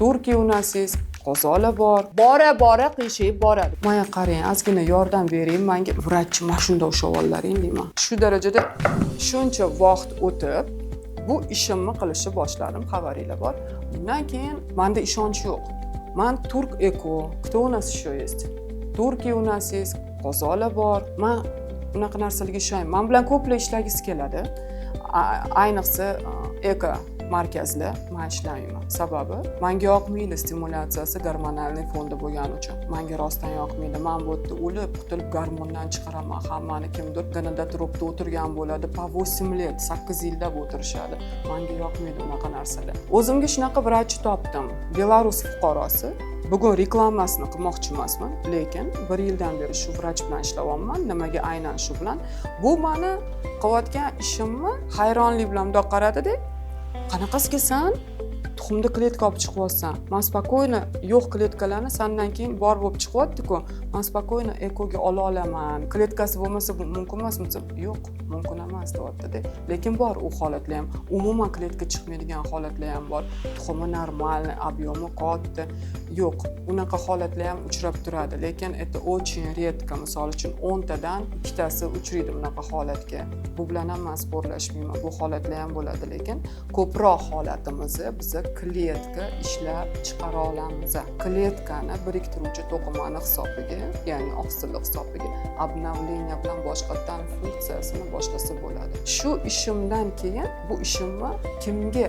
Turkiya у нас есть, qozola bor. Bora bora qiyshayib boradi. Manga qarang, ozgina yordam bering manga. Vrachni mana shunda ushlab ollaring deyman. Shu darajada shuncha vaqt o'tib, bu ishimni qilishni boshladim, xabaringlar bor. Undan keyin manda ishonch yo'q. Man turk ЭКО, кто у нас еще есть? Turkiya у нас есть, qozola bor. Man unaqa narsalarga ishonmayman. Man bilan ko'plar ishlagisi keladi. Ayniqsa ЭКО markazlar, man ishlamayman. Sababi manga yoqmaydi stimulyatsiyasi гормональный fonda bo'lgani uchun. Manga rostdan yoqmaydi. Man bu yerda o'lib qutulib gormondan chiqaraman hammani. Kimdir gonadotropda o'tirgan bo'ladi по 8 лет, 8 yillab o'tirishadi. Manga yoqmaydi unaqa narsalar. O'zimga shunaqa vrach topdim, Belarus fuqarosi. Bugun reklamasini qilmoqchi emasman, lekin bir yildan beri shu vrach bilan ishlayapman. Nimaga aynan shu bilan? Bu mani qilayotgan ishimni hayronlik bilan bundoq qaradida: "Qanaqasiga san tuxumda kletka olib chiqyapsan? Man спокойно yo'q kletkalarni sandan keyin bor bo'lib chiqyaptiku, man спокойно ЭКО ga ola olaman, kletkasi bo'lmasa bu mumkin emasmi?" desam, "Yo'q, mumkin emas", deyaptida. Lekin bor u holatlar ham, umuman kletka chiqmaydigan holatlar ham bor, tuxumi нормальный, объем i katta. Yo'q, unaqa holatlar ham uchrab turadi, lekin это очень редко. Misol uchun, 10 tadan ikkitasi uchraydi bunaqa holatga. Bu bilan ham man спор lashmayman, bu holatlar ham bo'ladi, lekin ko'proq holatimizni biza kletka ishlab chiqara olamiz. Kletkani biriktiruvchi to'qimani hisobiga, ya'ni oqsilli hisobiga обновление bilan boshqatdan funksiyasini boshlasa bo'ladi. Shu ishimdan keyin bu ishimni kimga,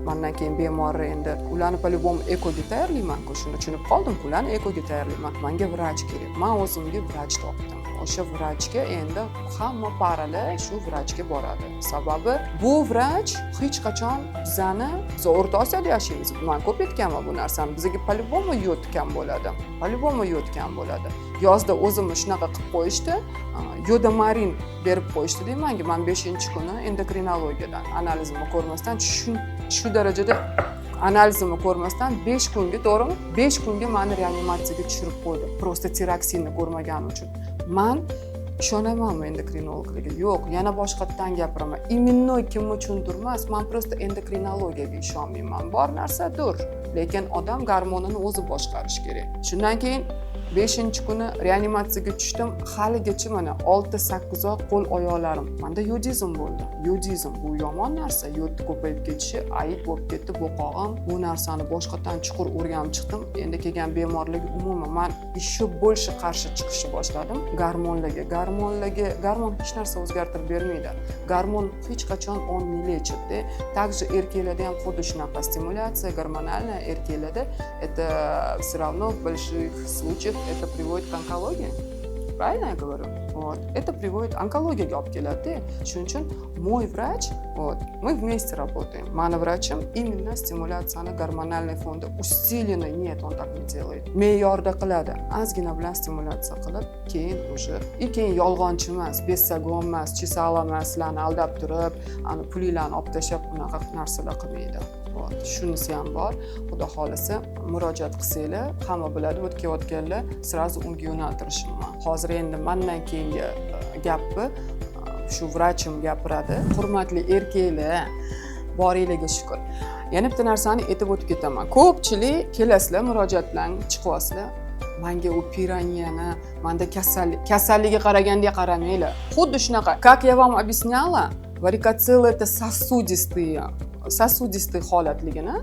mandan keyin bemorni endi ularni по любому ЭКО ga tayyorlaymanku, shuni tushunib qoldim, ularni ЭКО ga tayyorlayman. Manga vrach kerak. Man o'zimga vrach topdim. O'sha vrachga endi hamma paralar shu vrachga boradi. Sababi bu vrach hech qachon bizani, biz O'rta Osiyoda yashaymiz, man ko'p aytganman bu narsani, bizga по любому yod kam bo'ladi, по любому yod kam bo'ladi. Yozda o'zimni shunaqa qilib qo'yishdi, yodomarin berib qo'yishdi manga. Man 5-kuni endokrinologiyadan analizimni ko'rmasdan, shu darajada analizimni ko'rmasdan 5 kunga, to'g'rimi, 5 kunga mani reanimatsiyaga tushirib qo'ydi, просто tiroksinni ko'rmaganim uchun. Man ishonamanmi endokrinologlarga? Yo'q, yana boshqatdan gapiraman. Именно kim uchundir emas, man просто endokrinologiyaga ishonmayman. Bor narsadir, lekin odam gormonini o'zi boshqarishi kerak. Shundan keyin 5-kuni reanimatsiyaga tushdim. Haligacha mana 6-8 oy qo'l oyoqlarim, manda yodizm bo'ldi. Yodizm bu yomon narsa, yod ko'payib ketishi, ayib bo'lib ketdi bo'qog'im. Bu narsani boshqatdan chuqur o'rganib chiqdim. Endi kelgan bemorlarga umuman man еще больше qarshi chiqishni boshladim gormonlarga. Gormonlarga, gormon hech narsa o'zgartirib bermaydi, gormon hech qachon он не лечит. Также erkaklarda ham xuddi shunaqa стимуляция гормональная erkaklarda, это все равно в больших случаях это приводит к онкологии. Правильно я говорю? Вот. Это приводит onkologiyaga olib keladida. Shuning uchun мой врач, вот, мы вместе работаем. Mani vrachim именно stimulyatsiyani гормональный fonda усиленный, нет, он так не делает. Me'yorda qiladi. Ozgina bilan stimulyatsiya qilib, keyin уже и keyin yolg'onchi emas, bessagon emas, chisala emas, sizlarni aldab turib, ani pulinglarni olib tashlab unaqa narsalar qilmaydi. Вот, shunisi ham bor. Xudo xohlasa, murojaat qilsanglar, hamma biladi, bu kelayotganlar сразу unga yo'naltirishimni. Hozir endi mandan keyingi gapni shu vrachim gapiradi. Hurmatli erkaklar, boringlarga shukur. Yana bitta narsani aytib o'tib ketaman. Ko'pchilik kelasizlar, murojaat bilan chiqyapsizlar. Manga u piraniyani, manda kasallik, kasalligiga qaraganda qaramanglar. Xuddi shunaqa, как я вам объясняла, варикоцелы это сосудистые, сосудистый holatligini,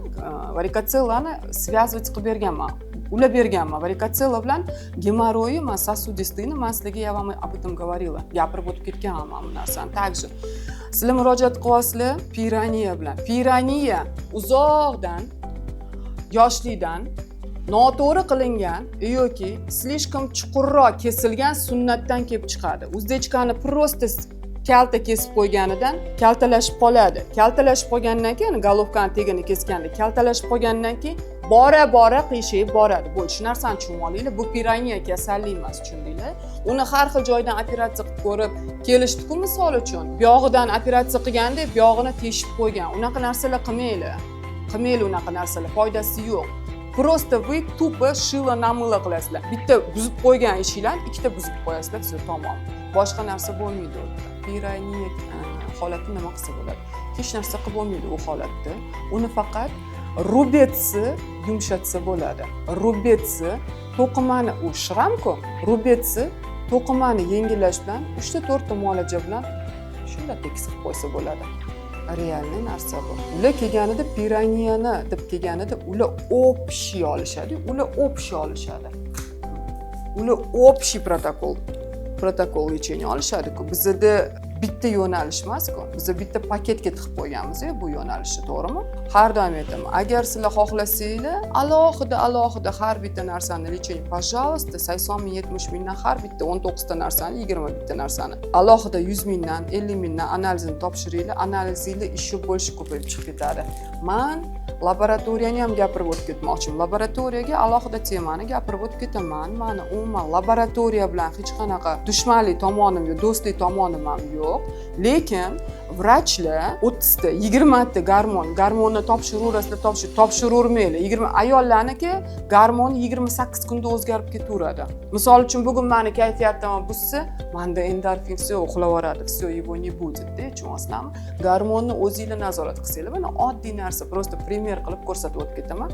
varikocelani связывать qilib berganman, ulab berganman varikotsela bilan gemorroyi. Man сосудистый ni man sizlarga, я вам об этом говорила, gapirib o'tib ketganman bu narsani. Также sizlar murojaat qilyapsizlar piraniya bilan. Piraniya uzoqdan, yoshlikdan noto'g'ri qilingan yoki слишком chuqurroq kesilgan sunnatdan kelib chiqadi. Уздечка ni просто kalta kesib qo'yganidan kaltalashib qoladi. Kaltalashib qolgandan keyin, головка ni tagini keskanda kaltalashib qolgandan keyin bora bora qiyshayib boradi. Bo'ldi, shu narsani tushunib olinglar. Bu piraniya kasallik emas, tushundinglar? Uni har xil joydan operatsiya qilib ko'rib kelishdiku. Misol uchun, buyog'idan operatsiya qilganda buyog'ini teshib qo'ygan. Unaqa narsalar qilmanglar, qilmanglar unaqa narsalar, foydasi yo'q. Просто вы тупо шило на мыло qilasizlar. Bitta buzib qo'ygan ishinglarni ikkita buzib qo'yasizlar, все, tamom, boshqa narsa bo'lmaydi u yerda. Piraniya holati nima qilsa bo'ladi? Hech narsa qilib bo'lmaydi u holatda. Uni faqat Рубец ni yumshatsa bo'ladi. Рубец ni, to'qimani, u шрам ku, рубец ni, to'qimani yengillash bilan, uchta, to'rtta muolaja bilan shunday tekis qilib qo'ysa bo'ladi. Реальный narsa bu. Ular kelganida, пиранья ni deb kelganida, ular общий olishadi, ular общий olishadi, ular общий протокол лечения olishadiku. Bizada bitta yo'nalish emasku, biza bitta paketga tiqib qo'yganmiz bu yo'nalishni, to'g'rimi? Har doim aytaman, agar sizlar xohlasanglar, alohida alohida har bitta narsani лечение, пожалуйста, 80 ming, 70 mingdan har bitta 19 ta narsani, 21 ta narsani alohida 100 mingdan, 50 mingdan analizini topshiringlar. Analizinglar еще больше ko'payib chiqib ketadi. Man laboratoriyani ham gapirib o'tib ketmoqchiman. Laboratoriyaga alohida temani gapirib o'tib ketaman. Mani umuman laboratoriya bilan hech qanaqa dushmanlik tomonim yo'q, do'stlik tomonim ham yo'q, lekin vrachlar 30 ta, 20 ta gormonni topshiraverasizlar, topshiravermanglar. 20 ayollarniki gormon 28 kunda o'zgarib ketaveradi. Misol uchun, bugun mani kayfiyatimni buzsa, manda endorfin, все, uxlab yuboradi, все, его не будет da, tushunyapsizlarmi? Gormonni o'zinglar nazorat qilsanglar, mana oddiy narsa, просто пример qilib ko'rsatib o'tib ketaman.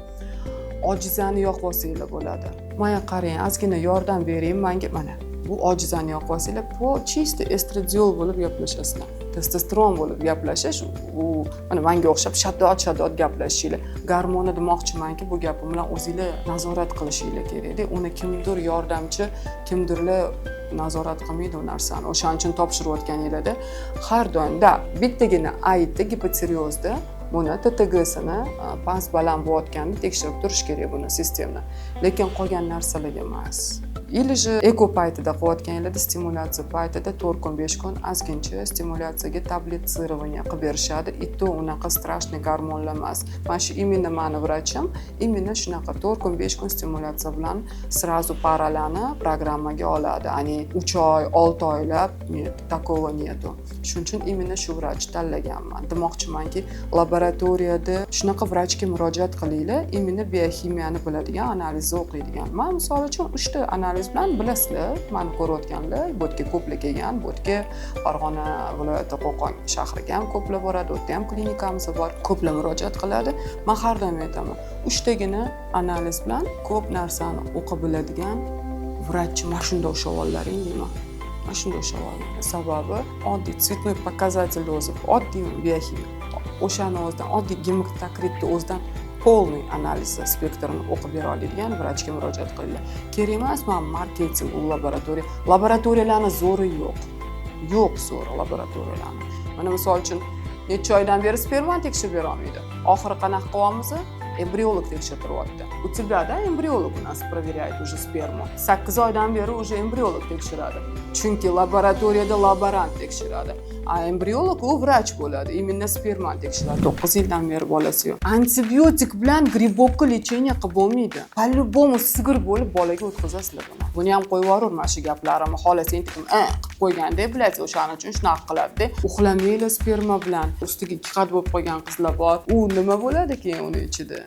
Ojizani yoqib olsanglar bo'ladi. Mana qarang, ozgina yordam bering manga. Mana bu ojizani yoqib olsanglar, по чисто estradiol bo'lib gaplashasizlar, testosteron bo'lib gaplashish. U mana manga o'xshab shaddod shaddod gaplashishinglar. Gormonni demoqchimanki, bu gapim bilan o'zinglar nazorat qilishinglar kerakda. Uni kimdir yordamchi, kimdirlar nazorat qilmaydi u narsani. O'shaning uchun topshirayotganinglarda har doim да bittagina aytdi, gipotireozda buni ТТГ sini past, baland bo'layotganini tekshirib turish kerak buni sistemani, lekin qolgan narsalarga emas. Или же ЭКО paytida qilayotganinglarda, stimulyatsiya paytida 4 kun, 5 kun ozgincha stimulyatsiyaga таблетирование qilib berishadi, и то unaqa страшный gormonlar emas. Mana shu именно mani vrachim именно shunaqa 4 kun, 5 kun stimulyatsiya bilan сразу пара larni programmaga oladi, а не 3 oy, 6 oylab. Нет, такого нету. Shuning uchun именно shu vrach tanlaganman. Demoqchimanki, laboratoriyada shunaqa vrachga murojaat qilinglar, именно bioximiyani biladigan, analizni o'qiydigan. Man misol uchun uchta analiz bilan, bilasizlar, mani ko'rayotganlar, bu yerga ko'plar kelgan, bu yerga Farg'ona viloyati, Qo'qon shahriga ham ko'plar boradi, u yerda ham klinikamiz bor, ko'plar murojaat qiladi. Man har doim aytaman, uchtagina analiz bilan ko'p narsani o'qib biladigan vrachni mana shunday ushlab ollaring deyman, mana shunday ushlab olinglar. Sababi oddiy цветной показатель ni o'zi, oddiy bioximiya, o'shani o'zidan, oddiy gematokritni o'zidan полный analizi spektrini o'qib bera oladigan vrachga murojaat qilinglar. Kerak emas man marketing, u laboratoriya, laboratoriyalarni zo'ri yo'q, yo'q zo'ri laboratoriyalarni. Mana misol uchun, necha oydan beri spermani tekshirib bera olmaydi. Oxiri qanaqa qilyapmiz? Embriolog tekshirtiryapti. У тебя, да, эмбриолог у нас проверяет уже сперму. 8 oydan beri уже embriolog tekshiradi, chunki laboratoriyada laborant tekshiradi, а embriolog u vrach bo'ladi, именно spermani tekshiradi. 9 yildan beri bolasi yo'q. Antibiotik bilan грибок ka лечение qilib bo'lmaydi, по любому sigir bo'lib bolaga o'tkazasizlar buni. Buni ham qo'yib yuborur mana shu gaplarimni, xohlasang qilib qo'yganda, блядь, o'shaning uchun shunaqa qiladida. Uxlamanglar sperma bilan. Ustiga ikki qat bo'lib qolgan qizlar bor, u nima bo'ladi keyin uni ichida?